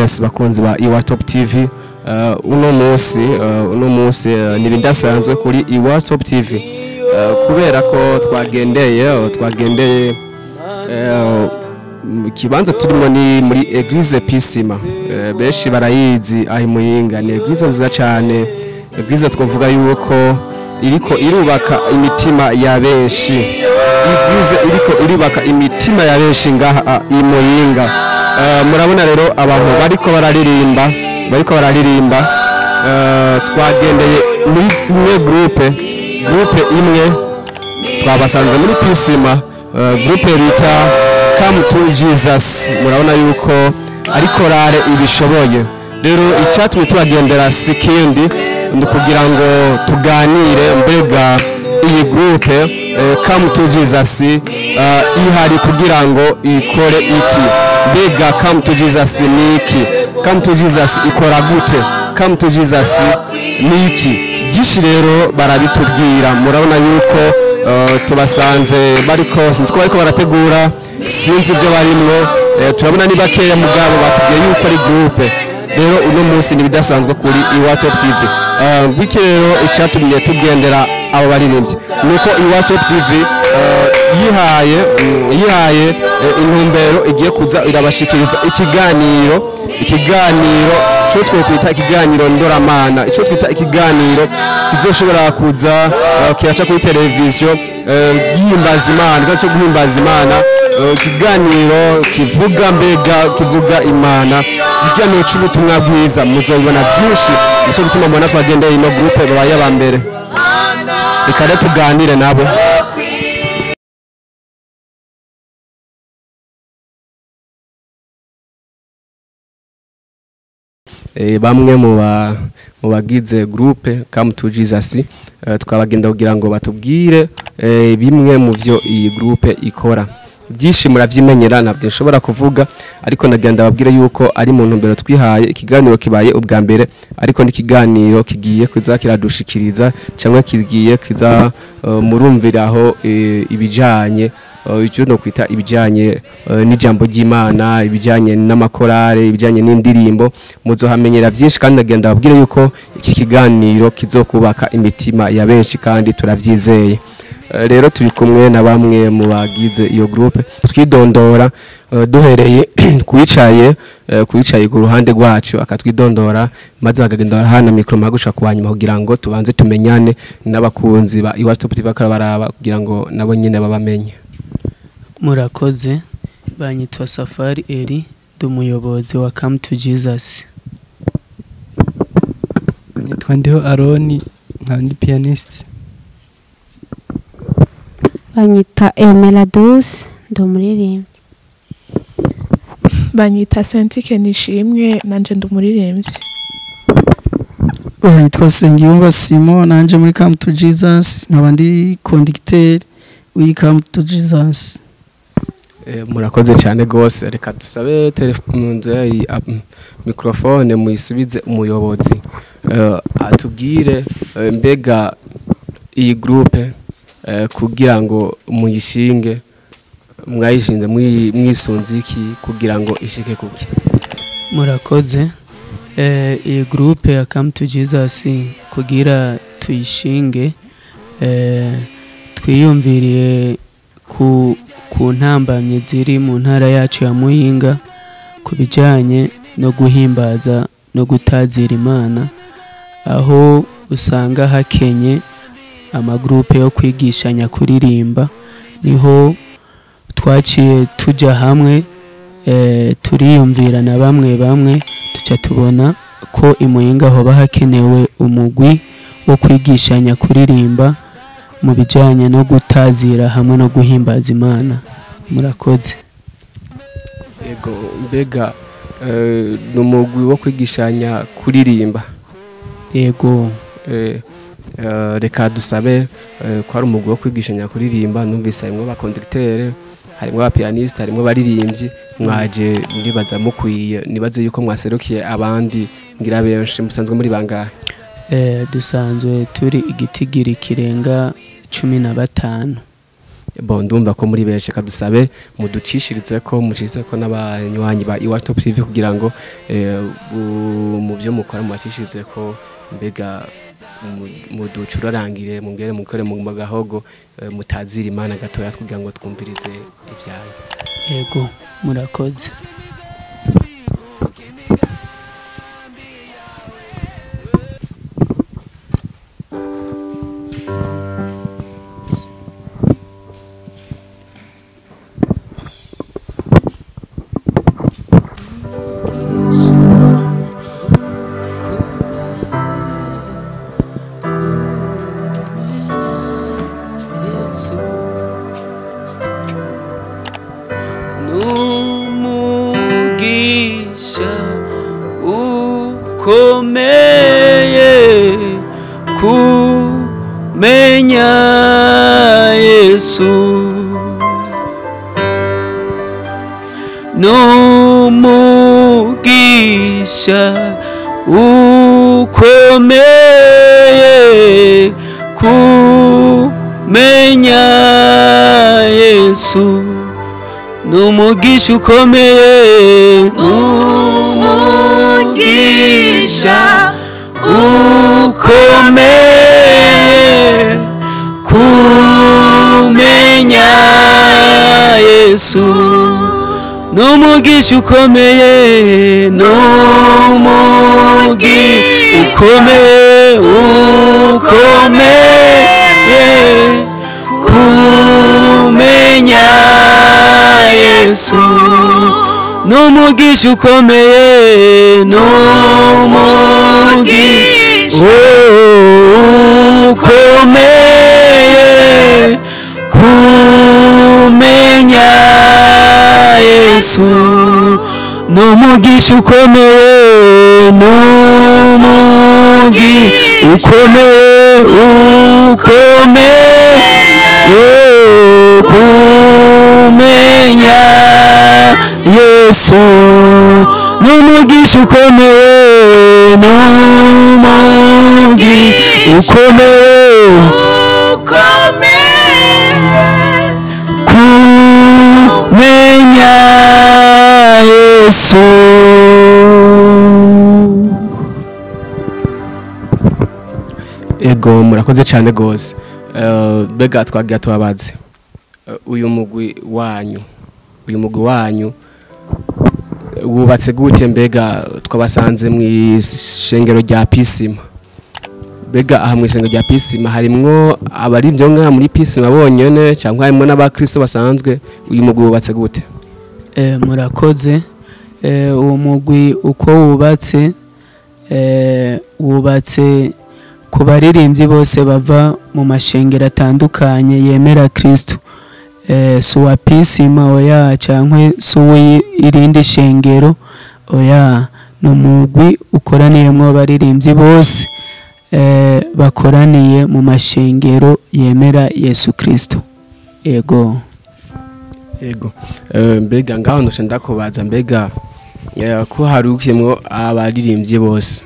Yes, bakunzi ba Iwacu Top TV, uno munsi ni ibidasanzwe kuri Iwacu Top TV, kubera ko twagendeye mu kibanza turimo ni muri Église Pisima. Benshi barayizi aho i Muyinga, ni église nziza cyane, église twavuga yuko iriko irubaka imitima ya benshi, église iriko irubaka imitima ya benshi ngaha i Muyinga. Murabona rero abantu bariko bararirimba. Twagendeye muri imwe groupe imwe, twabasanze muri Pisima, groupe bita Come to Jesus. Murabona yuko ari korale ibishoboye. Rero icyatumye tubagendera si kindi, ni kugira ngo tuganire mbega iyi groupe Come to Jesus ihari kugira ngo ikore iki? Mbega Come to Jesus ni iki? Come to Jesus ikora gute? Come to Jesus ni iki? Byinshi rero barabitubwira. Murabona yuko tubasanze bariko, sinzi ko bariko barategura, sinzi ibyo barimwo. Turabona ni bakeya, mugabo batubwiye yuko ari groupe. Rero uno munsi ni ibidasanzwe kuri Iwacu Top TV. Ngwiki rero icyatumye tugendera abo baririmbyi nuko Iwacu Top TV yihaye intumbero igiye kuza irabashikiriza ikiganiro cyo twokwita ikiganiro ndoramana, icyo twita ikiganiro kizoshobora kuza kiraca kuri televiziyo, gihimbaza Imana, ikiganiro cyo guhimbaza Imana, ikiganiro kivuga, mbega kivuga Imana, ikiganiro cy'ubutumwa bwiza. Muzobibona byinshi. Nicyo gituma mubona twagendeye ino groupe babaye aba mbere. Reka rero tuganire nabo. Bamwe mu bagize groupe Come to Jesus, twabagenda kugira ngo batubwire bimwe mu byo iyi groupe ikora. Byinshi muravyimenyera, ntabyo nshobora kuvuga, ariko nagenda babwire yuko ari mu ntumbero twihaye. Ikiganiro kibaye ubwa mbere, ariko n'ikiganiro kigiye kuza kiradushikiriza cyangwa kigiye kiza murumviraho ibijanye icyo no kwita ibijanye n'ijambo ry'Imana, ibijanye n'amakorale, ibijanye n'indirimbo. Muzohamenyera byinshi, kandi nagenda babwire yuko iki kiganiro kizokubaka imitima ya benshi, kandi turabyizeye. Rero turi kumwe na bamwe mu bagize iyo groupe. Twidondora, duhereye kuwicaye ku ruhande rwacu, akatwidondora, maze bakagenda barahana micro magusha ku wanyuma, kugira ngo tubanze tumenyane n'abakunzi ba Iwacu Top TV baraba, kugira ngo nabo nyine babamenye. Murakoze. Banyitwa Safari Eri, ndi umuyobozi wa Come to Jesus. Nitwa Ndiho Aroni, nkaba ndi pianiste. Banyita Emeladus, ndi umuririmbyi. Banyita Sentike Nishimwe, nanje ndi umuririmbyi. Nitwa Sengiyumva Simo, nanje muri Come to Jesus nkaba ndi conducteur w'iyi Come to Jesus. Murakoze cyane gose. Reka dusabe telefone, microphone muyisubize umuyobozi, atubwire mbega iyi groupe kugira ngo muyishinge, mwayishinze mwisunze iki kugira ngo ishike kuki? Murakoze. Iyi groupe ya Come to Jesus, kugira tuyishinge, twiyumviriye ku ntambamyi ziri mu ntara yacu ya Muyinga ku bijyanye no guhimbaza no gutazira Imana, aho usanga hakenye amagroupe yo kwigishanya kuririmba. Niho twaciye tujya hamwe, turiyumvira na bamwe bamwe, tuca tubona ko i Muyinga hoba hakenewe umugwi wo kwigishanya kuririmba mu bijyanye no gutazira hamwe no guhimbaza Imana. Murakoze. Yego, mbega ni umugwi wo kwigishanya kuririmba? Yego. Reka dusabe ko ari umugwi wo kwigishanya kuririmba. Numvise harimwo ba conducteur, harimwo aba pianiste, harimwo abaririmbyi. Mwaje ndibaza mukwiye, nibaze yuko mwaserukiye abandi ngira benshi. Musanzwe muri bangahe? Dusanzwe turi igitigiri kirenga 15. Bon, ndumva ko muri benshi, kadusabe muducishirize ko mucishirize ko n'abanywanyi ba Iwacu Top TV kugira ngo mu byo mukora mubacishirize ko, mbega muducurarangire, mungere mukore mu gahogo, mutazira Imana gatoya kugira ngo twumvirize ibyayo. Yego, murakoze. N'umugisha ukomeye kumenya Yesu, n'umugisha ukomeye kumenya Yesu, n'umugisha ukomeye, n'umugisha ukomeye kumenya Yesu, n'umugisha ukomeye, n'umugisha ukomeye, ukomeye kumenya Yesu, n'umugisha ukomeye, n'umugisha ukomeye kumenya Yesu, n'umugisha ukomeye, n'umugisha ukomeye, ukomeye kumenya Yesu, n'umugisha ukomeye, n'umugisha ukomeye kumenya Yesu. Ego, murakoze cyane gose. Mbega twagira tubabaze, uyu mugwi wanyu wubatse gute? Mbega twabasanze mu ishengero rya Pisima, mbega aha mu ishengero rya Pisima harimwo abarivyo nka muri Pisima bonyene cyangwa harimo n'abakristo basanzwe? Uyu mugwi wubatse gute? Murakoze. Uwo mugwi uko wubatse, wubatse ku baririmbyi bose bava mu mashengero atandukanye yemera Kristo, si uwa Pisima oya, cyangwa si uw'irindi shengero oya, ni umugwi ukoraniyemo abaririmbyi bose bakoraniye mu mashengero yemera Yesu Kristo. Ego. Ego. Mbega ngaho ndoce ndakubaza, mbega ko harukiyemwo abaririmbyi bose,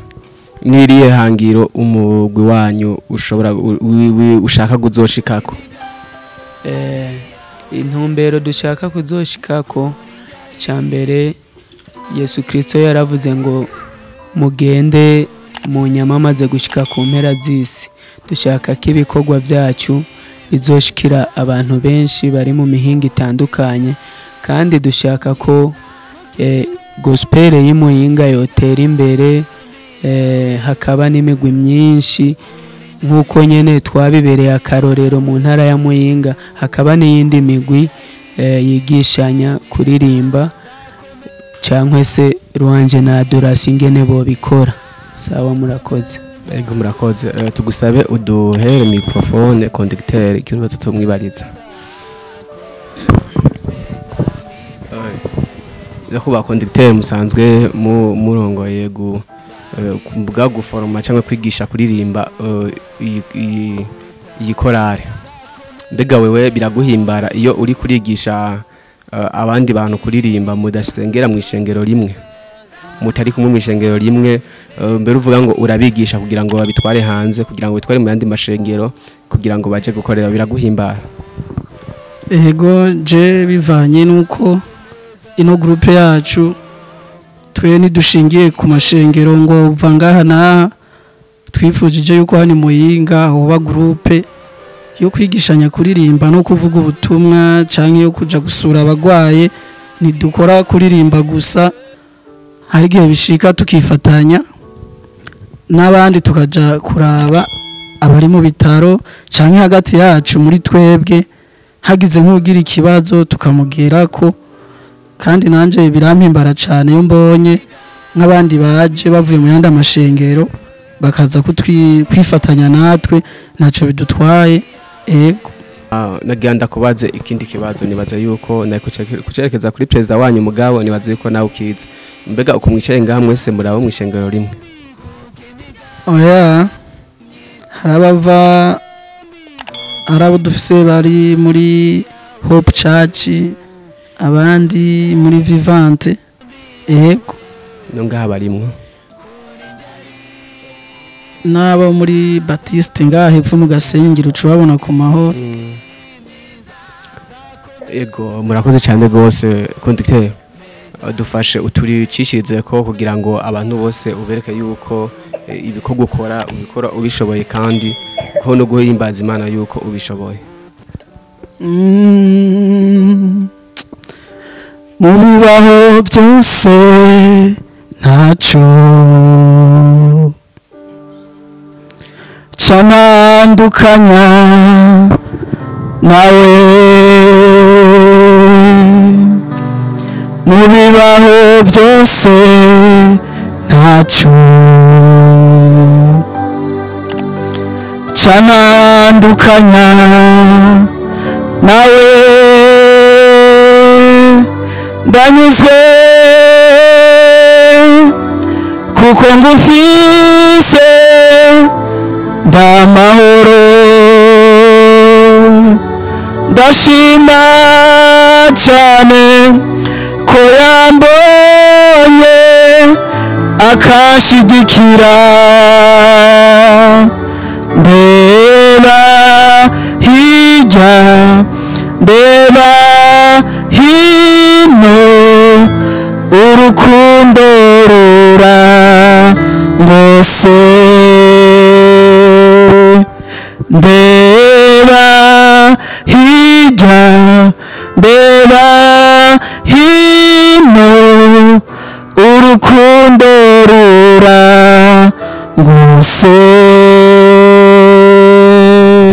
niriye hangiro umugwi wanyu ushobora ushaka kuzoshikako? Intumbero dushaka kuzoshikako, icambere Yesu Kristo yaravuze ngo mugende mu nyamamaze gushika ku mpera z'isi. Dushaka ko ibikorwa byacu bizoshikira abantu benshi bari mu mihinga itandukanye, kandi dushaka ko gospel y'Imuyinga yotera imbere, hakaba n'imigwi myinshi nk'uko nyene twabibereye akarorero mu ntara ya Muyinga, hakaba n'iyindi migwi yigishanya kuririmba cyangwa se ruwanje na adoration ingene bobikora. Sawa, murakoze. Ego, murakoze. Tugusabe uduhere microphone conducteur ikibazo tumwibariza. Kuba conducteur musanzwe murongoye bwa guforoma cyangwa kwigisha kuririmba iyi korale, mbega wewe biraguhimbara iyo uri kurigisha abandi bantu kuririmba mudasengera mu ishengero rimwe, mutari kumwe mu ishengero rimwe, mbere uvuga ngo urabigisha kugira ngo babitware hanze, kugira ngo bitware mu yandi mashengero, kugira ngo baje gukorera, biraguhimbara? Ego, je bivanye nuko ino groupe yacu twe ntidushingiye ku mashengero ngo uva ngaha n'aha. Twifujije yuko hano i Muyinga hoba groupe yo kwigishanya kuririmba no kuvuga ubutumwa canke yo kuja gusura abagwaye. Ntidukora kuririmba gusa, hari igihe bishika tukifatanya n'abandi tukaja kuraba abari mu bitaro, canke hagati yacu muri twebwe hagize nk'ugira ikibazo tukamugirako. Kandi nanje birampimbara cane iyo mbonye nk'abandi baje bavuye mu yandi amashengero bakaza kwifatanya natwe, ntacyo bidutwaye. Ego. Nagira ndakubaze ikindi kibazo. Nibaza yuko nari kucerekeza kuri perezida wanyu, mugabo nibaza yuko nawe ukizi. Mbega uko mwicaye ngaha mwese murabo mw'ishengero rimwe? Oya, hari abava, hari abo dufise bari muri Hope Church, abandi muri Vivante. Ego. No ngaha barimwo? N'abo muri Baptiste ngaha hepfo mu Gasenyi, ngira uca ubabona ku Mahoro. Ego, murakoze cyane rwose. Conducteur, dufashe uturicishirize ko kugira ngo abantu bose ubereke yuko ibikorwa ukora ubikora ubishoboye, kandi ko no guhimbaza Imana yuko ubishoboye. Mu bibaho byose ntaco canandukanya nawe, mu bibaho byose ntaco canandukanya nawe. Ndanyuzwe kuko ngufise, ndamahoro, ndashima cyane ko yambonye akashigikira. Ndeba hirya, ndeba hino, urukundo rurangose. Ndeba hirya, ndeba hino, urukundo rurangose.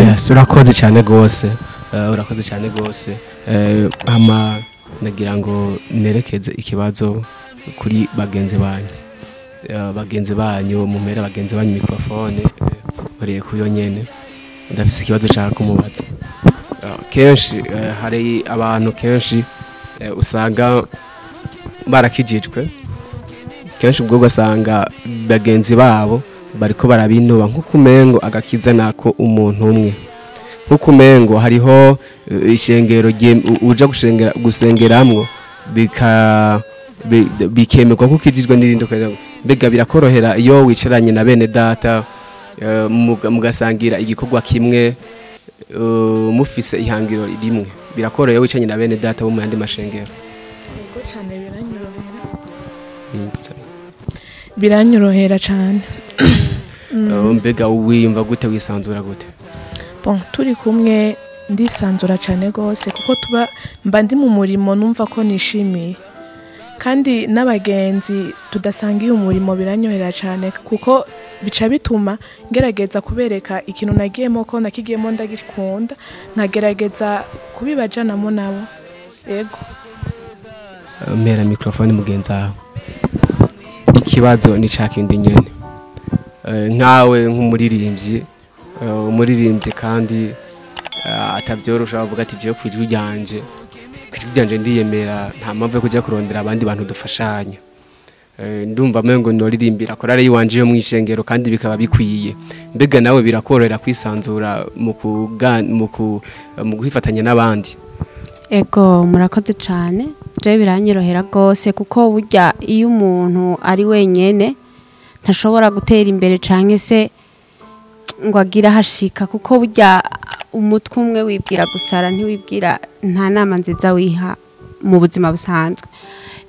Yes, urakoze cyane rwose. Urakoze cyane rwose. Hama nagira ngo nerekeze ikibazo kuri bagenzi banyu. Bagenzi banyu, mumere bagenzi banyu microphone bariye kuyo nyene. Ndafise ikibazo nshaka kumubaza. Kenshi hari abantu kenshi usanga barakijijwe, kenshi ubwo ugasanga bagenzi babo bariko barabinuba, nk'uko umengo agakiza nako umuntu umwe, nk'uko umengo hariho ishengero uja gusengeramwo bikemerwa ko ukijijwe n'irindi ukaja. Mbega birakorohera iyo wicaranye na bene data, mugasangira igikorwa kimwe, mufise ihangiro rimwe? Birakorohera iyo wicaranye na bene data bo mu yandi mashengero? Yego cyane, biranyorohera. Biranyorohera cyane. Mbega wiyumva gute, wisanzura gute? Bon, turi kumwe ndisanzura cyane rwose, kuko tuba mba ndi mu murimo numva ko nishimiye, kandi n'abagenzi tudasangiye umurimo biranyohera cyane, kuko bica bituma ngerageza kubereka ikintu nagiyemo ko nakigiyemo ndagikunda, nkagerageza kubibajanamo nabo. Yego. Mpera microphone mugenzi wawe. Ikibazo ni ca kindi nyene. Nkawe nk'umuririmbyi, umuririmbyi kandi atabyorosha, avuga ati jewe kwijwi ryanje ndiyemera, nta mpamvu yo kujya kurondera abandi bantu dufashanya. Ndumva mengo noririmbira korale yiwanje yo mwishengero kandi bikaba bikwiye. Mbega nawe birakorohera kwisanzura mu guhifatanya n'abandi? Ego, murakoze cyane. Je biranyorohera rwose, kuko burya iyo umuntu ari wenyene ntashobora gutera imbere canke se ngo agire ahashika, kuko burya Umutwe umwe wibwira gusara, ntiwibwira, nta nama nziza wiha mu buzima busanzwe.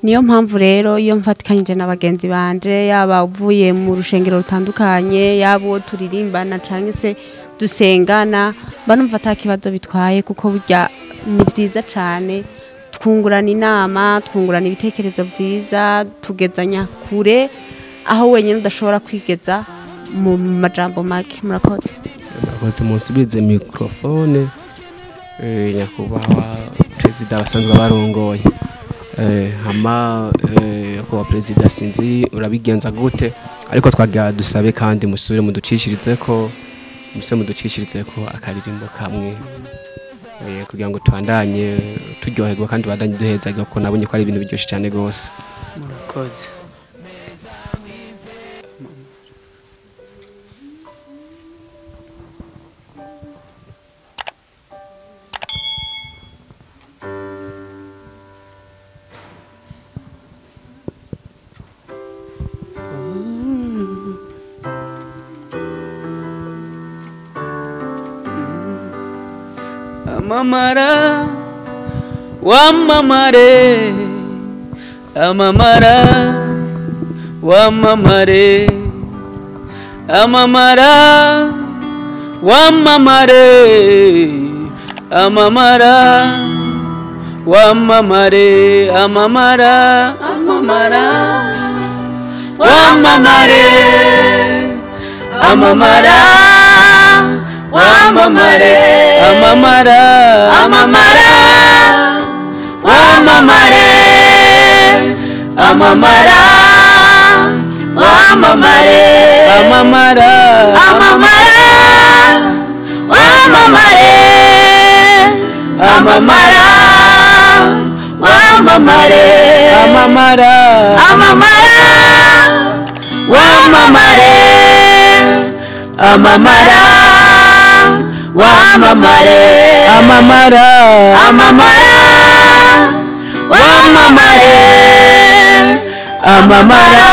Niyo mpamvu rero iyo mfatikanyije na bagenzi banje, yaba uvuye mu rushengero rutandukanye, yaba uwo turirimbana canke se dusengana, mba numva ata kibazo bitwaye, kuko burya ni byiza cane. Twungurana inama, twungurana ibitekerezo vyiza, tugezanya kure aho wenyine udashobora kwigeza mu majambo make. Murakoze. Murakoze. Musubize microphone nyakubahwa perezida basanzwe barongoye. Hama nyakubahwa perezida, sinzi urabigenza gute, ariko twagira dusabe kandi musubire muducishirize ko akaririmbo kamwe, kugira ngo tubandanye turyoherwa kandi tubandanye duhezagirwa, kuko nabonye ko ari ibintu biryoshye cyane gose. Murakoze. Amamara, wamamare, amamara, wamamare, amamara, wamamare, amamara, wamamare, amamara, amamara, wamamare, amamara, wamamare, amamara, amamara, wamamare, amamara, wamamare, amamara, amamara, wamamare, amamara, wamamare, amamara, amamara, wamamare, amamara, wamamare, amamara, amamara, wamamare, amamara,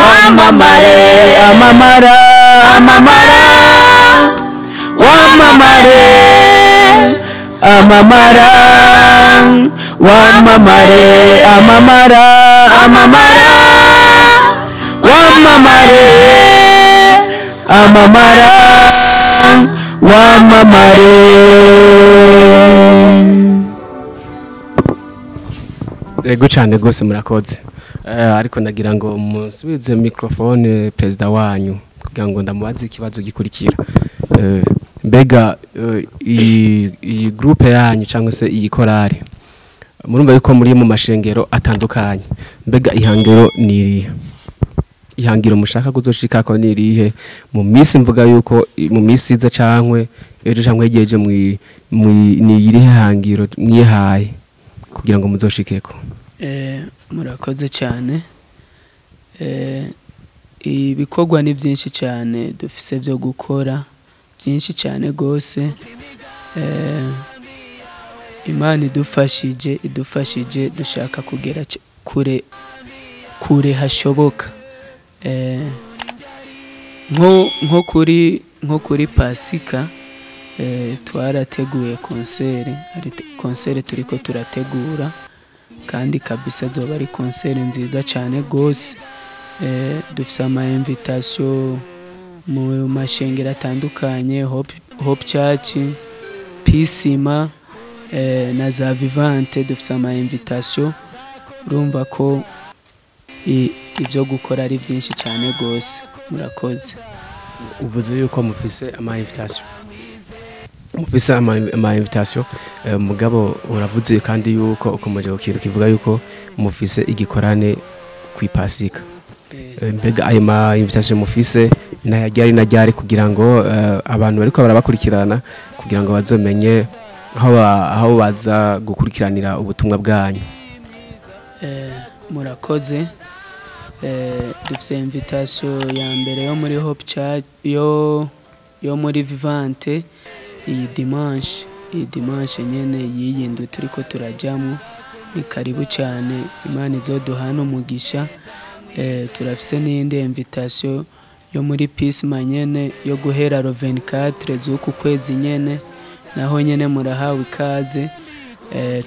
wamamare, amamara, amamara, wamamare, amamara, wamamare, amamara, amamara, wamamare, amamara, wamamare. Ego cyane gose, murakoze. Ariko nagira ngo musubize microphone perezida wanyu kugira ngo ndamubaze ikibazo gikurikira. Mbega iyi groupe yanyu cyangwa se iyi korari, murumva yuko muri mu mashengero atandukanye, mbega ihangiro ni irihe? Ihangiro mushaka kuzoshikako ni irihe mu minsi, mvuga yuko mu minsi iza cankwe ejo cankwe yegeje, ni irihe hangiro mwihaye kugira ngo muzoshikeko? Murakoze cyane. Ibikorwa ni byinshi cyane dufise byo gukora, byinshi cyane gose. Imana idufashije dushaka kugera kure kure hashoboka. Nko kuri Pasika, twarateguye concert, ari concert turiko turategura, kandi kabisa zoba ari concert nziza cyane gose. Dufise ama invitation mu mashengero atandukanye, Hope Church, Pisima, na za Vivante. Dufise ama invitation. Urumva ko ibyo gukora ari byinshi cyane gose. Murakoze. Uvuze yuko mufise ama invitation, mufise ama invitation, mugabo uravuze kandi yuko ukomeje ku kintu kivuga yuko mufise igikorane kwipasika. Mbega ayo ma invitation mufise nayajyari najyari, kugira ngo abantu bariko barabakurikirana, kugira ngo bazomenye aho baza gukurikiranira ubutumwa bwanyu? Murakoze. Dufise invitation ya mbere yo muri Hope Church, yo muri Vivante, iyi dimanche nyene y'iyi ndwi turiko turajamwo. Ni karibu cyane, Imana izoduhana umugisha. Turafise n'iyindi invitation. yo muri Peace Manyene yo guhera ro 24 z'uku kwezi nyene, naho nyene murahawe ikaze.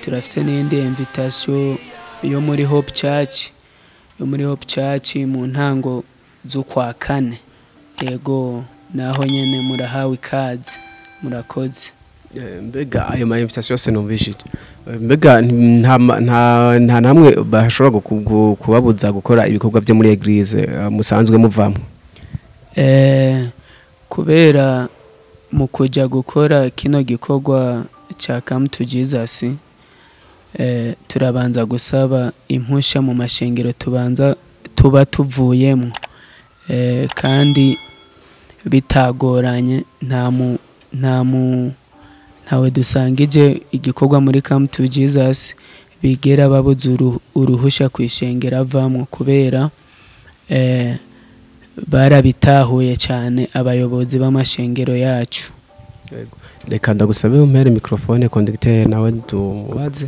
Turafise n'indi invitation yo muri Hope Church, yo muri Hope Church mu ntango z'ukwa kane. Yego, naho nyene murahawe ikaze, murakoze. Mbega ayo ma invitation yose numvishije, mbega nta namwe bashobora kubabuza gukora ibikorwa byo muri église musanzwe muvamo? Kubera mu kuja gukora kino gikorwa ca Come to Jesus, turabanza gusaba impusha mu mashengero tubanza tuba tuvuyemo, kandi bitagoranye, ntawe dusangije igikorwa muri Come to Jesus bigera babuze uruhusha kwishengera avamwo, kubera barabitahuye cyane abayobozi b'amashengero yacu. Reka ndagusabe umpere microphone conducteur nawe tumubaze.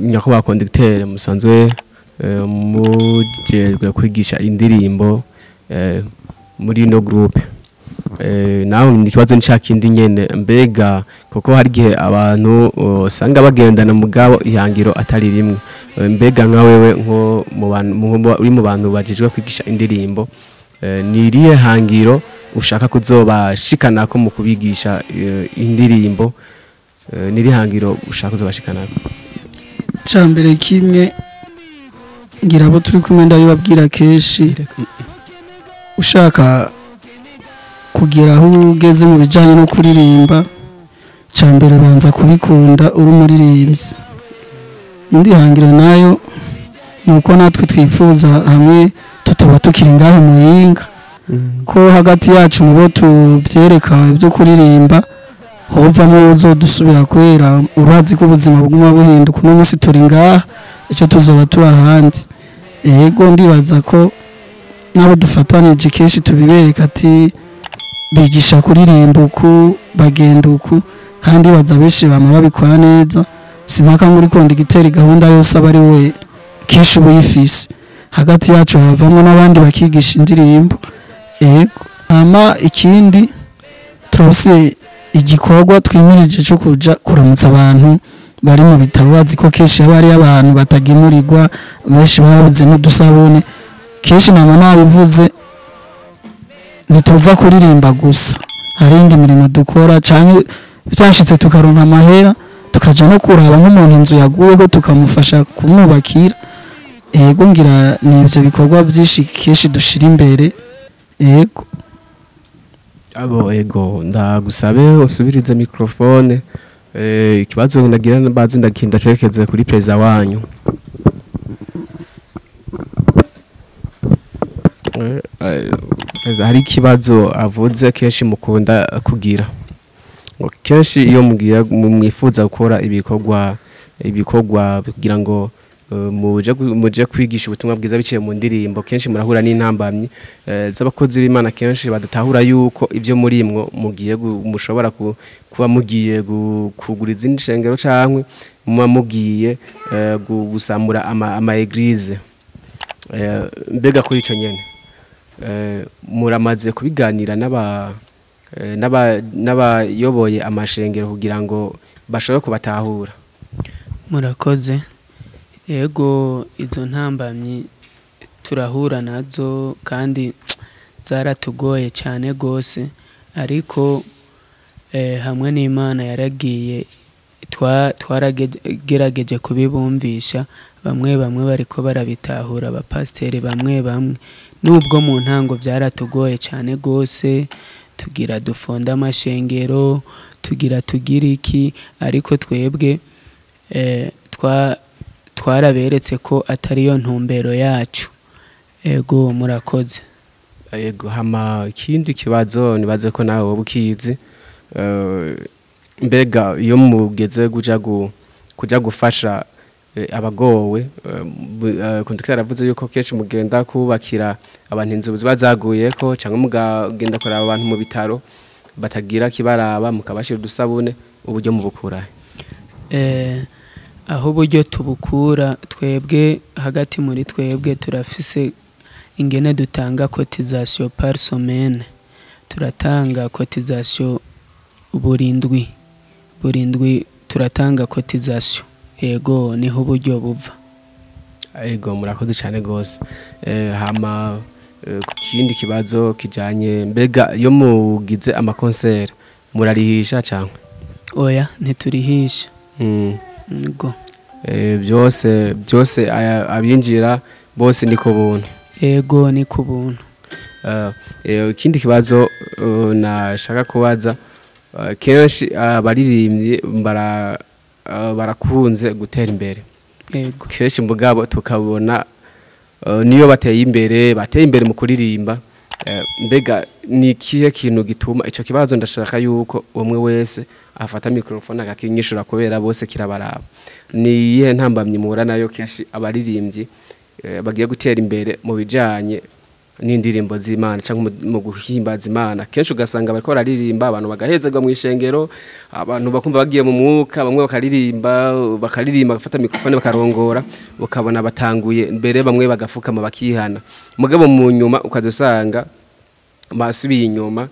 Nyakubahwa conducteur, musanzwe mujejwe kwigisha indirimbo muri ino groupe, nawe ni ikibazo nshaka kindi nyene, mbega kuko hari gihe abantu usanga bagendana mugabo ihangiro atari rimwe, mbega nka wewe nko mu bantu uri mu bantu bajejwe kwigisha indirimbo, ni irihe hangiro ushaka kuzobashikanako mu kubigisha indirimbo? Ni irihe hangiro ushaka kuzobashikanako? Cambere kimwe ngira abo turi kumwe ndabibabwira kenshi, ushaka kugira aho ugeze mu bijanye no kuririmba, cambere banza kubikunda uri umuririmbyi. Indi hangiro nayo nuko natwe twifuza hamwe tutoba tukiri ngaho Muyinga, ko hagati yacu mu bo tuvyereka ibyo kuririmba hovamwo uzodusubira kwera. Urazi ko ubuzima buguma buhinduka, uno munsi turi ngaha icyo tuzoba turi ahandi. Yego, ndibaza ko nabo dufatanije kenshi tubibereka ati bigisha kuririmba uku, bagenda uku, kandi baza benshi bama babikora neza. Simpaka muri conducteur gahunda yose aba ari we kenshi uba uyifise, hagati yacu havamo n'abandi bakigisha indirimbo. Yego, hama ikindi turose igikorwa twimirije cyo kuja kuramutsa abantu bari mu bitaro. Bazi ko kenshi haba hari abantu batagemurirwa, benshi babuze n'udusabune. Kenshi nama nabivuze, ntituza kuririmba gusa, hari indi mirimo dukora, canke byashitse tukaronka amahera tukaja no kuraba nk'umuntu inzu yaguyeho tukamufasha kumwubakira. Yego, ngira ni ibyo bikorwa byinshi kenshi dushira imbere. Yego. Abo ego, ndagusabe usubirize microphone. Ikibazo ndagira bazi ndakinda cerekeze kuri preza wanyu. Hari ikibazo avuze kenshi mukunda kugira, ngo kenshi iyo mugira mwifuza gukora ibikorwa kugira ngo muje kwigisha ubutumwa bwiza biciye mu ndirimbo, kenshi murahura n'intambamyi z'abakozi b'Imana, kenshi badatahura yuko ibyo muri mwo mugiye mushobora kuba mugiye kugura izindi shengero cankwe muba mugiye gusamura ama église. Mbega kuri ico nyene muramaze kubiganira n'abayoboye amashengero kugira ngo bashobore kubatahura? Murakoze. Yego, izo ntambamyi turahura nazo kandi zaratugoye cyane gose, ariko hamwe n'Imana yaragiye twaragerageje kubibumvisha, bamwe bamwe bariko barabitahura, abapasiteri bamwe bamwe, nubwo mu ntango byaratugoye cyane gose, tugira dufonda amashengero, tugira tugira iki, ariko twebwe twaraberetse ko atariyo ntumbero yacu. Ego, murakoze. Ego, hama ikindi kibazo nibaze ko nawe wowe ukizi, mbega iyo mugeze kuja gufasha abagowe, conducteur aravuze yuko kenshi mugenda kubakira abantu inzu ziba zaguyeko, cyangwa mugenda kuraba abantu mu bitaro batagira kibaraba mukabashira udusabune, uburyo mubukura? Aho uburyo tubukura, twebwe hagati muri twebwe turafise ingene dutanga cotisation par semaine. Turatanga cotisation burindwi burindwi, turatanga cotisation. Yego, niho uburyo buva. Ego, murakoze cyane gose. Hama ku kindi kibazo kijanye, mbega iyo mugize ama concert murarihisha cyangwa? Oya, ntiturihisha. Yego. Byose byose abinjira bose ni ku buntu? Yego, ni ku buntu. Ikindi kibazo nashaka kubaza, kenshi abaririmbyi barakunze gutera imbere. Kenshi mugabo tukabona niyo bateye imbere, bateye imbere mu kuririmba. Mbega ni ikihe kintu gituma ico kibazo, ndashaka yuko umwe wese afata microphone akakinyishura kubera bose kirabaraba. Ni iyihe ntambamyi muhura nayo kenshi abaririmbyi bagiye gutera imbere mu bijanye n'indirimbo z'Imana cyangwa mu guhimbaza Imana? Kenshi ugasanga bariko bararirimba, abantu bagahezerwa mu ishengero, abantu bakumva bagiye mu mwuka, bamwe bakaririmba, bakaririmba, bagafata microphone bakarongora, ukabona batanguye mbere bamwe bagafukama bakihana, mugabo mu nyuma ukaza usanga basubiye inyuma,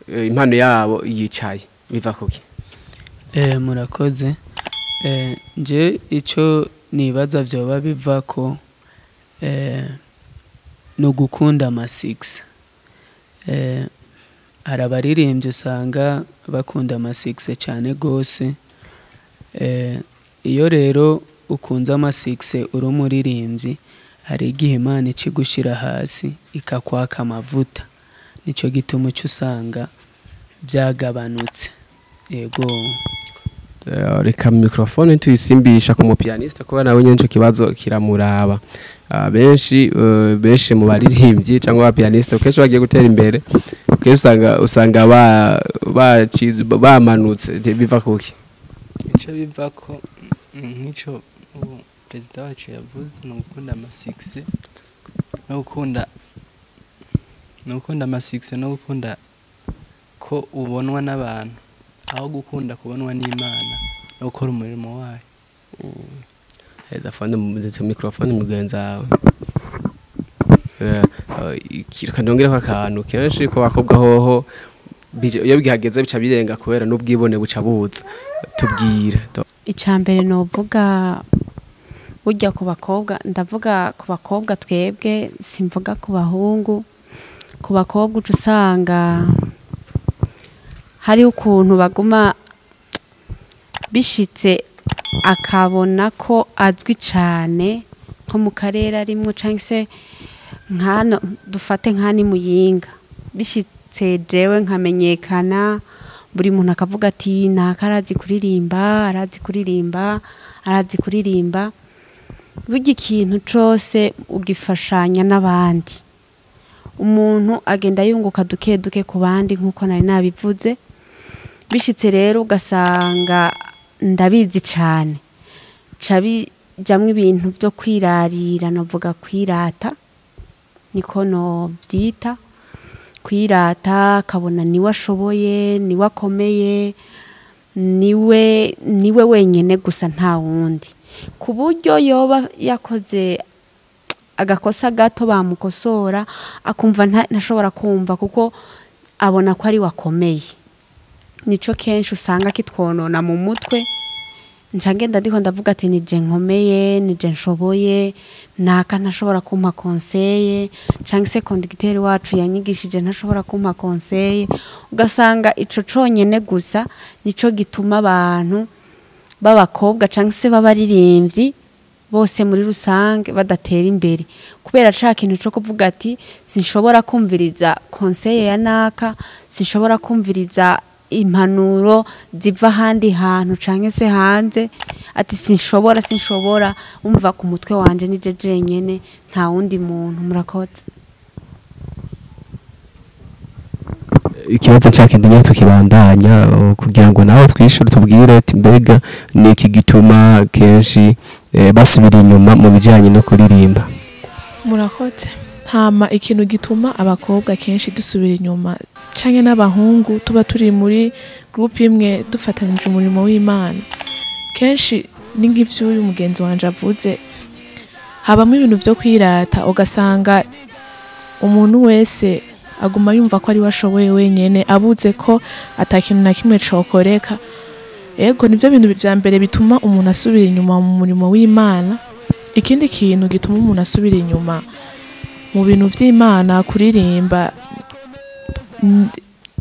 impano yabo yicaye. Biva kuki? Murakoze. Nje ico nibaza vyoba biva ko no gukunda ama-six. Hari abaririmbyi usanga bakunda ama succès cyane gose. Iyo rero ukunze ama succès uri umuririmbyi, hari igihe Imana ikigushira hasi ikakwaka amavuta, nico gituma uca usanga byagabanutse. Yego. Reka microphone tuyisimbisha ku mu pianiste kuba nawe nyene ico kibazo kiramuraba. Benshi mu baririmbyi cyangwa aba pianiste kenshi bagiye gutera imbere, kenshi usanga bamanutse. Biva kuki? Icyo biva ko, nk'icyo ubu perezida wacu yavuze, ni ugukunda ama succès no gukunda ama succès no gukunda ko ubonwa n'abantu aho gukunda kubonwa n'Imana no gukora umurimo wayo. Heza fone ndetse microphone mugenzi wawe. Reka nongereho akantu. Kenshi ko bakobwa hoho iyo bihageze bica birenga kubera n'ubwibone buca buza. Tubwire. Icya mbere novuga, burya ku bakobwa, ndavuga ku bakobwa twebwe, simvuga ku bahungu. Ku bakobwa uca usanga hariho ukuntu baguma bishitse akabona ko azwi cyane nko mu karere arimwo, cyangwa se nkano dufate nkani Muyinga, bishitse jewe nkamenyekana, buri muntu akavuga ati naka arazi kuririmba, arazi kuririmba, arazi kuririmba. Burya ikintu cose ugifashanya n'abandi, umuntu agenda yunguka duke duke ku bandi, nk'uko nari nabivuze. Bishitse rero ugasanga ndabizi cyane, ca bijamwo ibintu byo kwirarira, novuga kwirata, niko novyita, kwirata, akabona niwe ashoboye, niwe akomeye, niwe wenyine gusa, nta wundi, ku buryo yoba yakoze agakosa gato bamukosora akumva ntashobora kumva, kuko abona ko ari wakomeye. Nico kenshi usanga kitwonona mu mutwe. Nca ngenda ndiko ndavuga ati nije nkomeye, nije nshoboye, naka ntashobora kumpa conseil, canke se conducteur wacu yanyigishije ntashobora kumpa conseil. Ugasanga ico conyene gusa nico gituma abantu b'abakobwa canke se b'abaririmbyi bose muri rusange badatera imbere, kubera ca kintu co kuvuga ati sinshobora kumviriza conseil ya naka, sinshobora kumviriza impanuro ziva ahandi hantu canke se hanze, ati sinshobora, sinshobora, umva ku mutwe wanje nije jenyene, nta wundi muntu. Murakoze. Ikibazo nshaka nyine tukibandanya, kugira ngo nawe twishure, tubwire ati mbega ni iki gituma kenshi basubira inyuma mu bijyanye no kuririmba? Murakoze. Hama ikintu gituma abakobwa kenshi dusubira inyuma canke n'abahungu tuba turi muri groupe imwe dufatanije umurimo w'Imana, kenshi Ni nk'ivy'uyu mugenzi wanje avuze, habamo ibintu vyo kwirata, ugasanga umuntu wese aguma yumva ko ari we ashoboye wenyene, abuze ko atakintu na kimwe cokoreka. Ego, nivyo bintu vya mbere bituma umuntu asubira inyuma mu murimo w'Imana. Ikindi kintu gituma umuntu asubira inyuma mu bintu vy'Imana, kuririmba,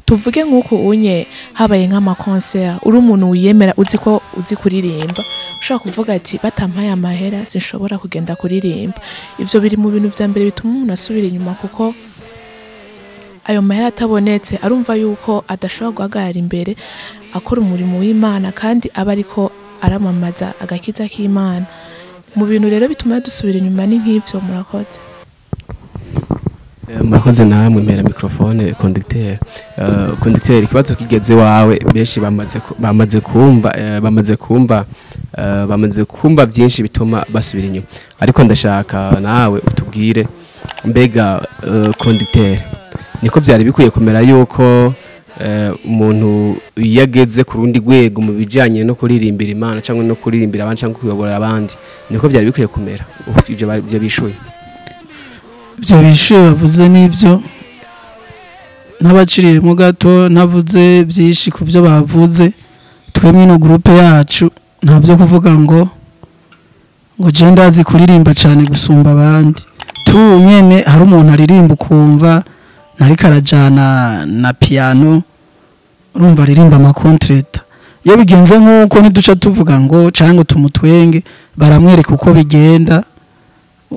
tuvuge nk'uko unye habaye nk'amakonseri, uri umuntu wiyemera, uzi ko uzi kuririmba, ushobora kuvuga ati batampaye amahera sinshobora kugenda kuririmba. Ivyo biri mu bintu vya mbere bituma umuntu asubira inyuma, kuko ayo mahera atabonetse arumva yuko adashobora guhagarara imbere akora umurimo w'Imana, kandi aba ariko aramamaza agakiza k'Imana. Mu bintu rero bituma dusubira inyuma ni nk'ivyo. Murakoze. Murakoze namwe. Mpera microphone conducteur. Conducteur, ikibazo kigeze wawe, benshi bamaze kumva byinshi bituma basubira inyuma, ariko ndashaka nawe utubwire, mbega conducteur, niko byari bikwiye kumera yuko umuntu iyo ageze ku rundi rwego mu bijyanye no kuririmbira Imana cyangwa no kuririmbira abandi cyangwa kuyobora abandi, niko byari bikwiye kumera ibyo bishuye? Ibyo bishuye bavuze n'ibyo, n'abaciriyemo gato, navuze byinshi ku byo bavuze. Twemwe ino groupe yacu nta byo kuvuga ngo je ndazi kuririmba cyane gusumba abandi. Tu nyene hari umuntu aririmba ukumva ntariko arajana na piano, urumva aririmba ama contretemps. Iyo bigenze nk'uko, ntiduca tuvuga ngo cyangwa tumutwenge, baramwereka uko bigenda.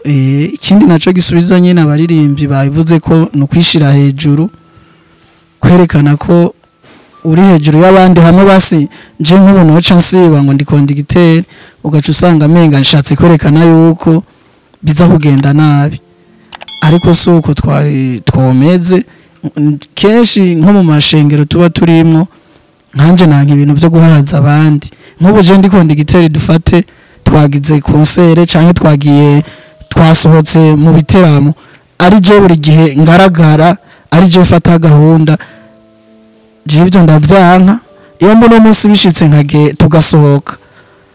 Ikindi naco gisubiza nyine abaririmbyi babivuze ko ni ukwishira hejuru, kwerekana ko uri hejuru y'abandi. Hamwe basi nje nk'ubu noca nsiba ngo ndi conducteur, ugaca usanga amenga nshatse kwerekana yuko biza kugenda nabi, ariko si uko twari twomeze. Kenshi nko mu mashengero tuba turimwo, nkanje nanka ibintu byo guhaza abandi. Nk'ubu je ndi conducteur, dufate twagize concert canke twagiye twasohotse mu biteramo, ari je buri gihe ngaragara, ari je mfata gahunda, je ibyo ndavyanka. Iyo mbona umunsi bishitse nkage tugasohoka,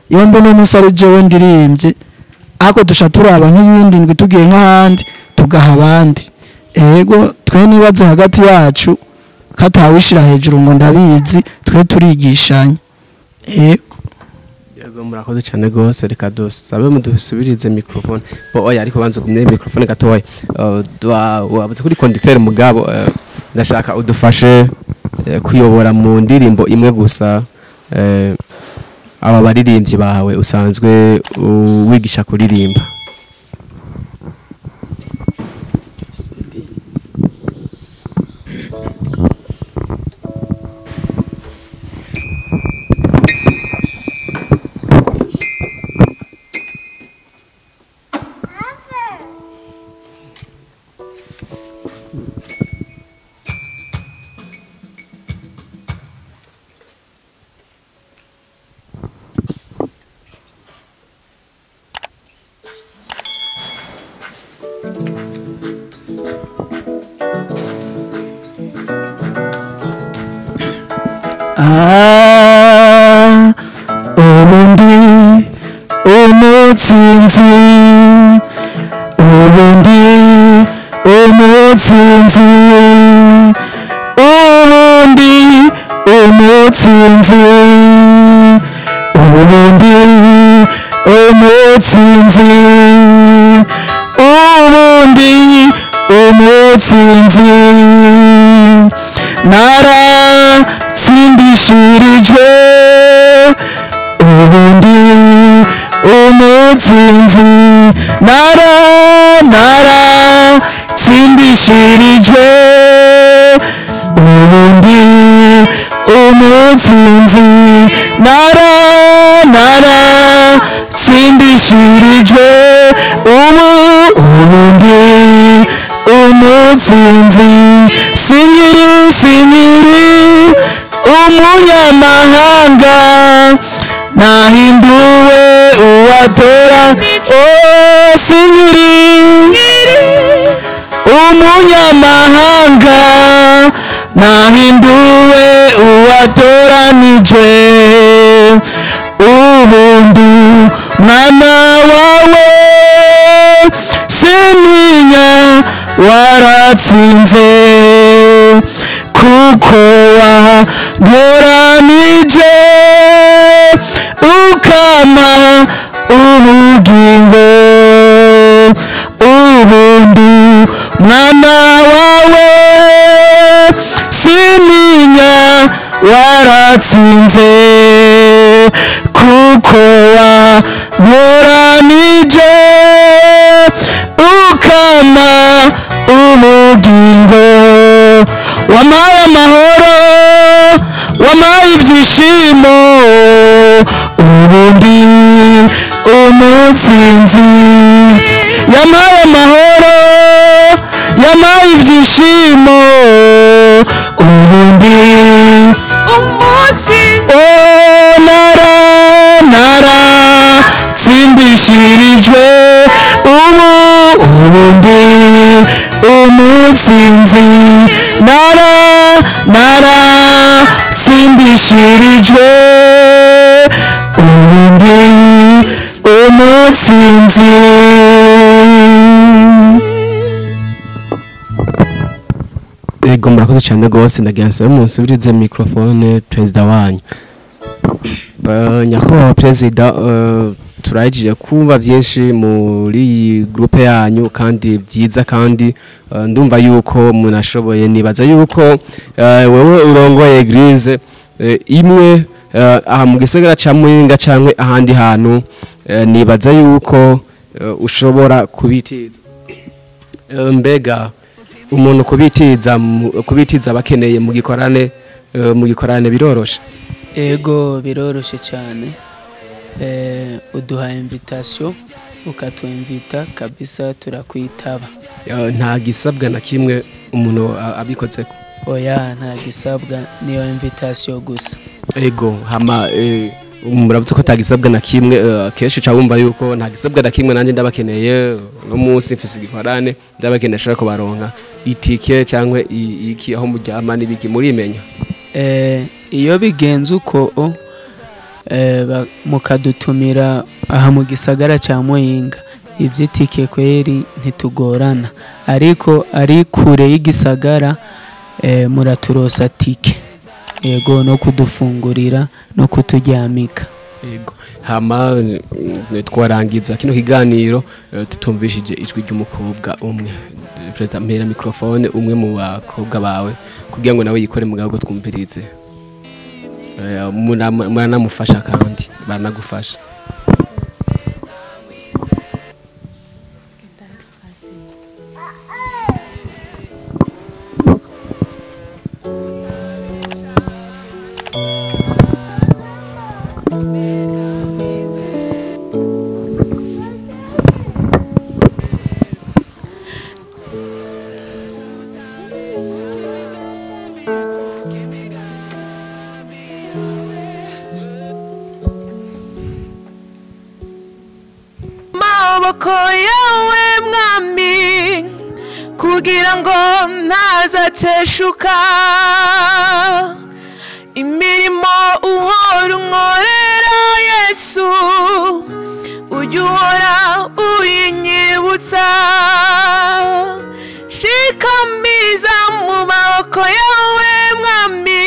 iyo mbona umunsi ari jewe ndirimbye, ariko duca turaba nk'iyindi ndwi tugiye nk'ahandi tugaha abandi. Ego, twe nibaze hagati yacu katawishira hejuru ngo ndabizi, twe turigishanya. Ego. Yego, murakoze cyane gose. Reka dusabe mudusubirize microphone bo. Oya, ariko banze kumye microphone gatoya. Wabuze kuri conducteur, mugabo ndashaka udufashe kuyobora mu ndirimbo imwe gusa aba baririmbyi bawe usanzwe wigisha kuririmba. Ah, ubundi umutsinzi, ubundi umutsinzi, ubundi umutsinzi, ubundi umutsinzi, ubundi umutsinzi. Naratsindishirijwe, ubundi umutsinzi. Naratsindishirijwe, ubundi umutsinzi. Naratsindishirijwe, ubundi umutsinzi. Sinkiri umunyamahanga, nahinduwe uwatora. Oh, sinkiri umunyamahanga, nahinduwe uwatoranijwe, ubundi Waratsinze kuko wantoranije ukama ubugingo ubundi mwana wawe sininya waratsinze kuko wantoranije ukama ubugingo wamaye amahoro wamaye ibyishimo ubundi umutsinzi yamaye amahoro yamaye ibyishimo ubundi umutsinzi oh nara nara sindishirijwe ubu ubundi umutsinzi nara nara sindishirijwe ubundi umutsinzi. Ego murakoze cyane gose ndagira nsabe munsubirize microphone perezida wanyu. Nyakubahwa perezida, turagije kumva byinshi muri iyi groupe yanyu kandi byiza kandi ndumva yuko munashoboye nibaza yuko wewe urongoye église imwe aha mu gisagara ca Muyinga canke ahandi hantu nibaza yuko ushobora kubitiza. Mbega umuntu kubitiza kubitiza bakeneye mu gikorane mu gikorane biroroshe? Ego biroroshe cyane. Uduha invitation ukatuinvita kabisa turakwitaba. Nta gisabwa na kimwe umuntu abikozeko? Oya nta gisabwa, niyo invitation gusa. Ego hama muravuze ko tagisabwa na kimwe, kenshi uca wumva yuko nta gisabwa na kimwe nanjye ndabakeneye no munsi mfise igikorane ndabakeneye ashaka kubaronka itike cyangwa iki aho muryama n'ibiki murimenya. Iyo bigenze uko mukadutumira aha mu gisagara ca Muyinga ivy'itike kweri ntitugorana, ariko ari kure y'igisagara muraturosa tike yego no kudufungurira no kuturyamika. Yego hama twarangiza kino kiganiro tutumvishije ijwi ry'umukobwa umwe. Perezida mpera microphone umwe mu bakobwa bawe kugira ngo nawe yikore mugabo twumvirize. Muranamufasha kandi baranagufasha. Maboko yawe mwami kugira ngo ntazateshuka imirimo uhora unkorera Yesu ujye uhora uyinyibutsa shikamiza mu maboko yawe mwami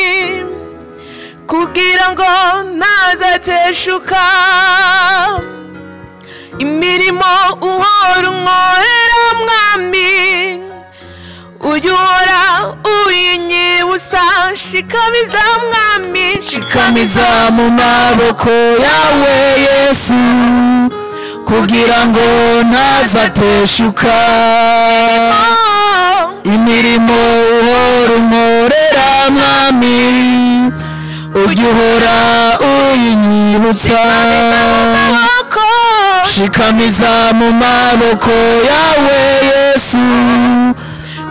kugira ngo ntazateshuka imirimo uhora unkorera mwami ujye uhora uyinyibutsa shikamiza mwami shikamiza mu maboko yawe Yesu kugira ngo ntazateshuka imirimo uhora unkorera mwami ujye uhora uyinyibutsa shikamiza mu maboko yawe Yesu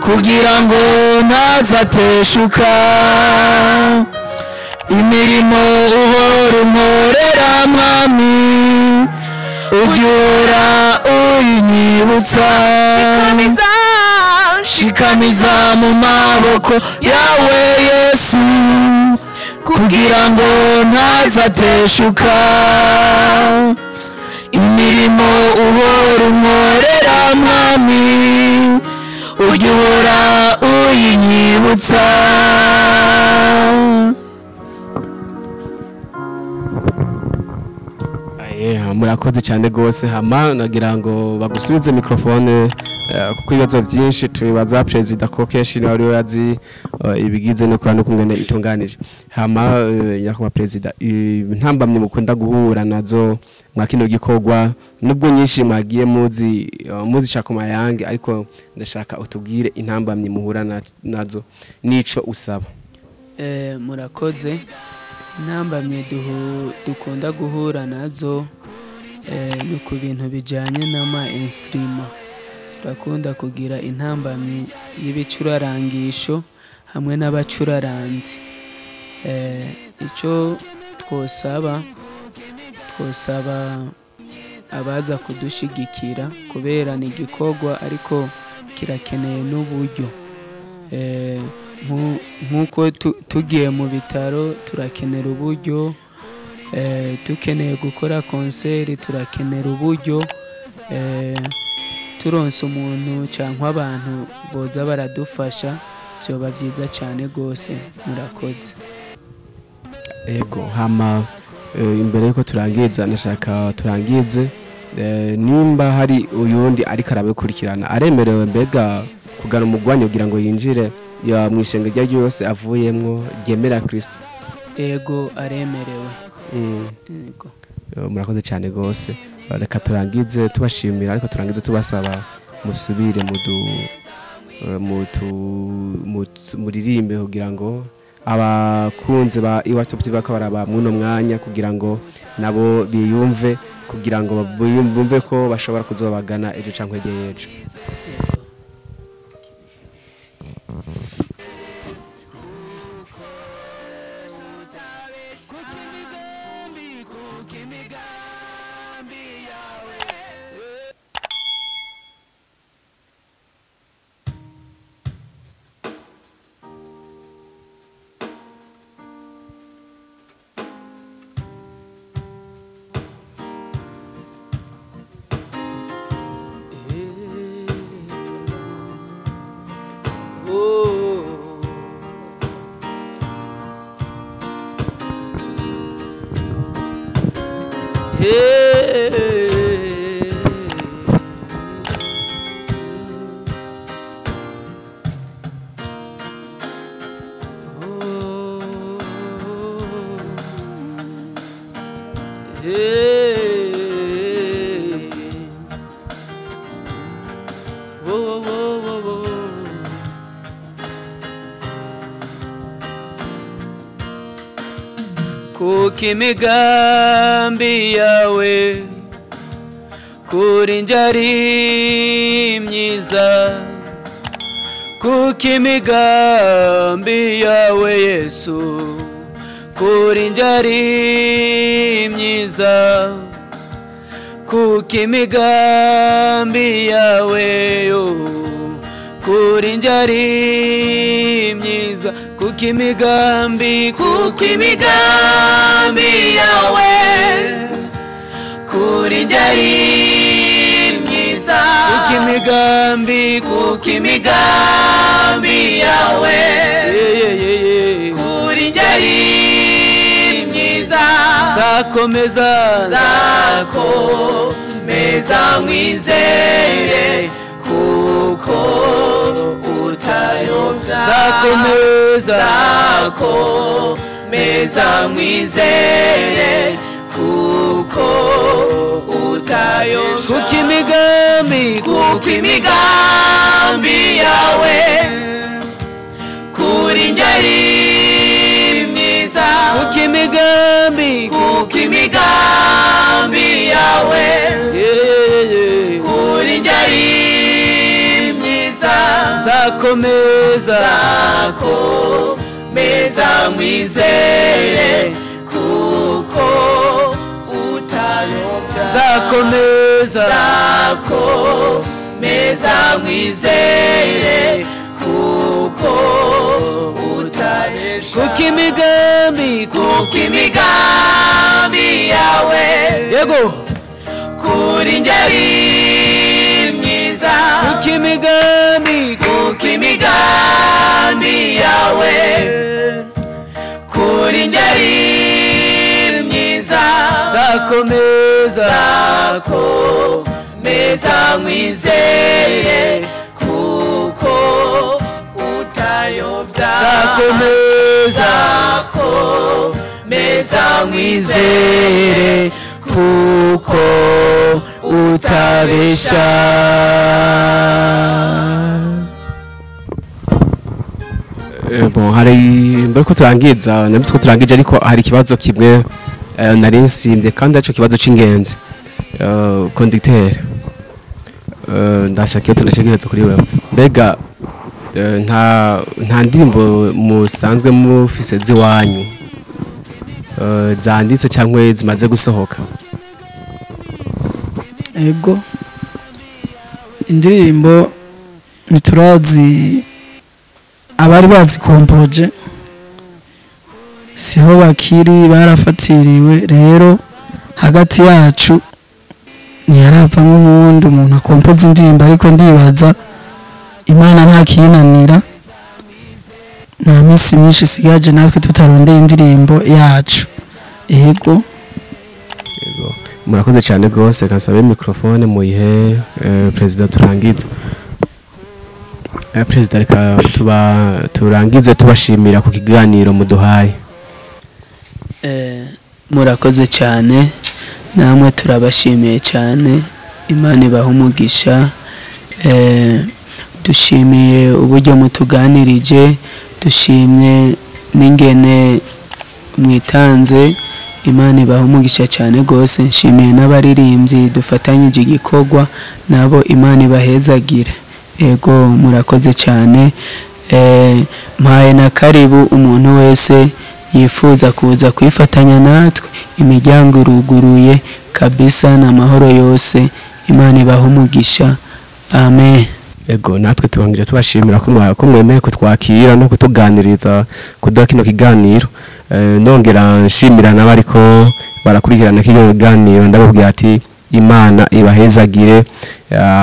kugira ngo ntazateshuka imirimo uhora unkorera mwami ujye uhora uyinyibutsa shikamiza mu maboko yawe Yesu kugira ngo ntazateshuka imirimo uhora unkorera mwami Murakoze cyane gose. Hama nagira ngo bagusubize microphone kuko ibibazo byinshi tubibaza president ko kenshi niwe ari yazi ibigize no kurana kungene itunganije. Hama yakuba president, intambamye mukunda guhura nazo mwa kino gikorwa, nubwo nyinshi mwagiye muzi muzi ku mayange, ariko ndashaka utubwire intambamye muhura nazo nico usaba. Murakoze. Intambamye dukunda guhura nazo ni ku bintu bijyanye n'ama instrument. Turakunda kugira intambamyi y'ibicurarangisho hamwe n'abacuraranzi. Icyo twosaba abaza kudushigikira, kubera ni igikorwa ariko kirakeneye n'uburyo. Nk'uko tugiye mu bitaro turakenera uburyo, dukeneye gukora konseri turakenera uburyo. Turonse umuntu cyangwa abantu boza baradufasha byoba byiza cyane gose. Murakoze. Ego. Hama imbere yuko turangiza, nashaka turangize nimba hari uyundi ariko arabikurikirana aremerewe mbega kugana umugwanyo kugira ngo yinjire ya mwishenge rya yose avuyemwo ryemera Kristo? Ego, aremerewe. Ego. Murakoze cyane gose. Reka turangize tubashimira, ariko turangize tubasaba musubire muririmbe kugira ngo abakunze ba Iwacu Top TV bako baraba muno mwanya, kugira ngo nabo biyumve, kugira ngo bumve ko bashobora kuzobagana ejo canke ejo. Kuko imigambi yawe kuri njye ari myiza, kuko imigambi yawe Yesu kuri njye ari myiza, kuko imigambi yawe yo kuri njye ari myiza, kuko imigambi, kuko imigambi yawe kuri njye ari myiza, kuko imigambi, kuko imigambi yawe kuri njye ari myiza, nzakomeza, nzakomeza nkwizere kuko utayobya, nzakomeza, nzakomeza nkwizere kuko utayobya, kuko imigambi, kuko imigambi yawe kuri njye ari myiza, kuko imigambi, kuko imigambi yawe kuri njye ari myiza, nzakomeza, nzakomeza nkwizere kuko utayobya, nzakomeza, nzakomeza nkwizere kuko utabesha, kuko imigambi, kuko imigambi yawe yego kuri njye ari myiza, kuko imigambi, kuko imigambi yawe kuri njye ari myiza, nzakomeza, Nzakomeza nkwizere kuko utayobya. Nzakomeza nkwizere kuko utabesha. Bon, hari mbere ko turangiza, nabitse ko turangije, ariko hari ikibazo kimwe nari nsimvye kandi arico kibazo c'ingenzi. Conducteur, ndashaka ikibazo ndashaka kuri wewe. Mbega nta ndirimbo musanzwe mufise ziwanyu zanditse cyangwa zimaze gusohoka? Ego, indirimbo ntiturazi, abari bazikompoje siho bakiri, barafatiriwe. Rero hagati yacu ntiharavamo uwundi umuntu akompoza indirimbo, ariko ndibaza Imana ntakinanira, nta minsi myinshi isigaje natwe tutarondeye indirimbo yacu. Ego. Ego, murakoze cyane rwose. Kansabe microphone muyihe Perezida turangize. Perezida, reka turangize tubashimira ku kiganiro muduhaye. Murakoze cyane, namwe turabashimiye cyane, Imana ibahe umugisha. Dushimiye uburyo mutuganirije, dushimye n'ingene mwitanze, Imana ibahe umugisha cyane rwose. Nshimiye n'abaririmbyi dufatanyije igikorwa, nabo Imana ibahezagire. Ego, murakoze cyane. Mpaye na karibu umuntu wese yifuza kuza kwifatanya natwe, imiryango iruguruye kabisa n'amahoro yose. Imana ibahe umugisha. Amen. Ego, natwe tubangije tubashimira ko mwemeye kutwakira no kutuganiriza, kuduha kino kiganiro. Nongera nshimira n'abariko barakurikirana kino kiganiro, ndababwira ati Imana ibahezagire,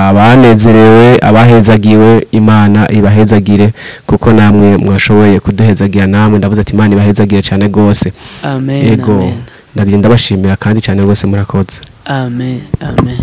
abanezerewe, abahezagiwe, Imana ibahezagire, kuko namwe mwashoboye kuduhezagira. Namwe ndavuze ati Imana ibahezagire cyane gose. Amen. Ego, amen. Ndagenda ndabashimira kandi cyane gose, murakoze. Amen. Amen.